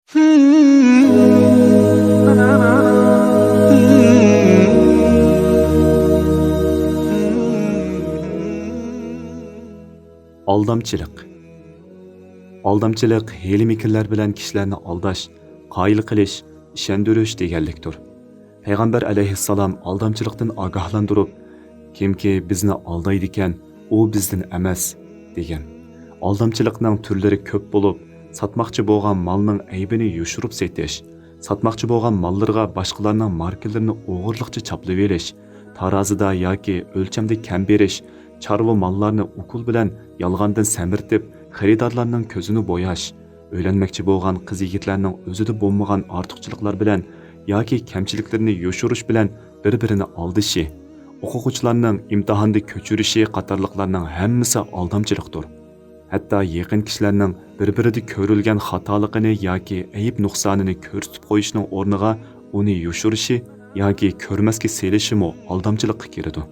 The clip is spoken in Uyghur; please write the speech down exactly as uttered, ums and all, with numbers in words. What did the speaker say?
ئالدامچىلىق. ئالدامچىلىق ھىيلە-مىكىرلەر بىلەن كىشىلەرنى ئالداش، قايىل قىلىش، ئىشەندۈرۈش دېگەنلىكتۇر. پەيغەمبەر ئەلەيھىسسالام ئالدامچىلىقتىن ئاگاھلاندۇرۇپ، «كىمكى بىزنى ئالدايدىكەن، ئۇ بىزدىن ئەمەس» دېگەن. ئالدامچىلىقنىڭ تۈرلىرى كۆپ بولۇپ، ساتماقچى بولغان مالنىڭ ئەيىبىنى يوشۇرۇپ سېتىش، ساتماقچى بولغان ماللىرىغا باشقىلارنىڭ ماركىلىرىنى ئوغرىلىقچە چاپلىۋېلىش، تارازىدا ياكى ئۆلچەمدە كەم بېرىش، چارۋا ماللارنى ئوكۇل بىلەن يالغاندىن سەمرىتىپ، خېرىدارلارنىڭ كۆزىنى بوياش، ئۆيلەنمەكچى بولغان قىز-يىگىتلەرنىڭ ئۆزىدە بولمىغان ئارتۇقچىلىقلار بىلەن ياكى كەمچىلىكلىرىنى يوشۇرۇش بىلەن بىر-بىرىنى ئالدىشى، ئوقۇغۇچىلارنىڭ ئىمتىھاندا كۆچۈرۈشى قاتارلىقلارنىڭ ھەممىسى ئالدامچىلىقتۇر. ھەتتا يېقىن كىشىلەرنىڭ بىر-بىرىدە كۆرۈلگەن خاتالىقىنى ياكى ئەيىب-نۇقسانىنى كۆرسىتىپ قويۇشنىڭ ئورنىغا ئۇنى يوشۇرۇشى ياكى كۆرمەسكە سېلىشىمۇ ئالدامچىلىققا كىرىدۇ.